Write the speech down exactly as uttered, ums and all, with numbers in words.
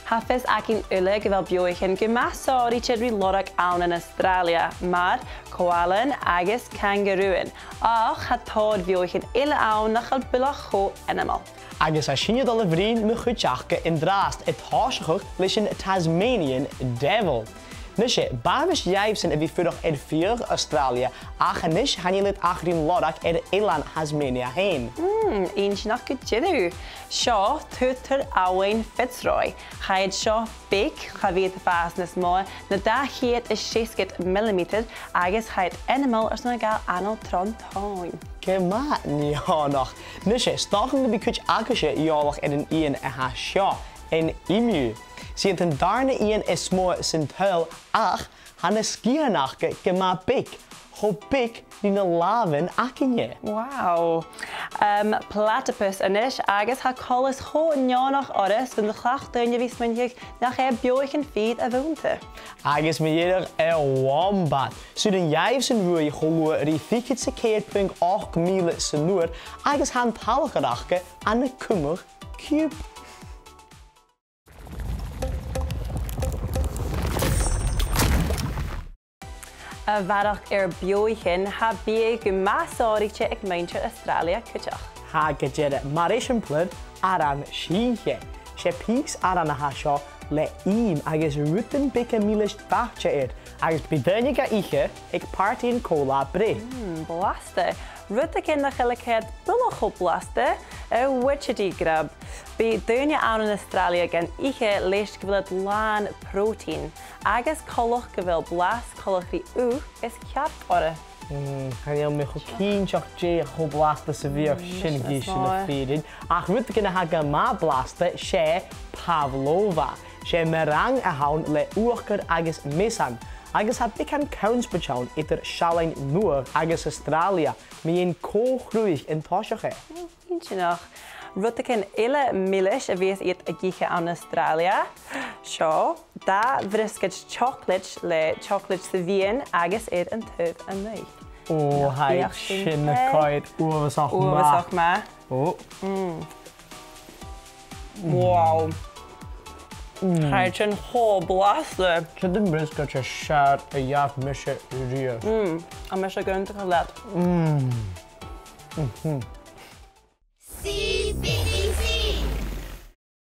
Tha fios againn uile gu bheil beathaichean gu math sònraichte ri lorg ann an Astràilia, mar coalain agus kangarooan, ach tha tòrr bheathaichean eile ann nach eil buileach cho ainmeil. Agus tha sinne a' dol a bhruidhinn mu chuid aca an-dràsta, a' tòiseachadh leis an Tasmanian Devil. Nise, b' àbhaist dhaibhsan a bhith a' fuireach air feadh Astràilia, ach a-nis chan eil iad ach rim lorg air eilean Thasmania fhèin. Mm, inntinneach gu dearbh. Seo turtar abhainn Fitzroy. Tha iad seo beag, cha bhi iad a' fàs nas motha na dà cheud is seasgad millimeatair, agus tha iad ainmeil airson a' gabhail anail tron t-Sabhal. Gu math neònach. Nise, 's dòcha gum bi cuid agaibhse eòlach air an eun a tha seo, an emu. 'S iad an dàrna eun as motha san t-saoghal, ach tha na sgiathan aca gu math beag, cho beag ri na làmhan againne. Wow. Um, platypus a-nis, agus tha coltas cho neònach oirre, 's gun do chleachd daoine a bhith a' smaoineachadh nach e beathaichean fìor a bh' annta. Agus mu dheireadh, a' wombat. 'S urrainn dhaibhsan ruaigh cho luath ri fichead 's a ceithir puing ochd mìle san uair, agus tha an t-salachar aca ann an cumadh ciùb. A bharrachd air beathaichean, tha biadh gu math sònraichte aig muinntir Astràilia cuideachd. Tha gu dearbh, mar eisimpleir, aran sìnthe. 'S e pìos aran a tha seo le ìm agus rudan beaga milis dathte air, agus bidh daoine ga ithe aig pàrtaidhean co-là-breith. Mm, blasta. Rudeigin nach eil a' coimhead buileach cho blasta, a' witchetty grub. Bidh daoine ann an Astràilia gan ithe leis gu bheil iad làn protein, agus coltach gu bheil blas coltach ri ugh is cearc orra. Mm, chan eil mi cho cinnteach dè cho blasta 's a bhiodh sin, gu sònraichte. Ach rudeigin a tha gu math blasta, 's e pavlova. 'S e meringue a th' ann le uachdar agus measan, agus tha beagan connspaid ann eadar Sealainn Nuadh agus Astràilia, mu dheidhinn cò chruthaicheadh an toiseach e. Inntinneach. Rudeigin eile milis a bhios iad ag ithe ann an Astràilia. Seo, dà bhriosgaid chocolate le chocolate sa mheadhan agus air an taobh a-muigh. Ò, tha iad sin a' coimhead uabhasach math. Uabhasach math. Ò. Mm. Wow. Mm. Tha iad sin cho blasta. Sin am briosgaid as fheàrr a gheibh mise riamh. Mm. Tha mise ag aontachadh leat. Mm. Mhm.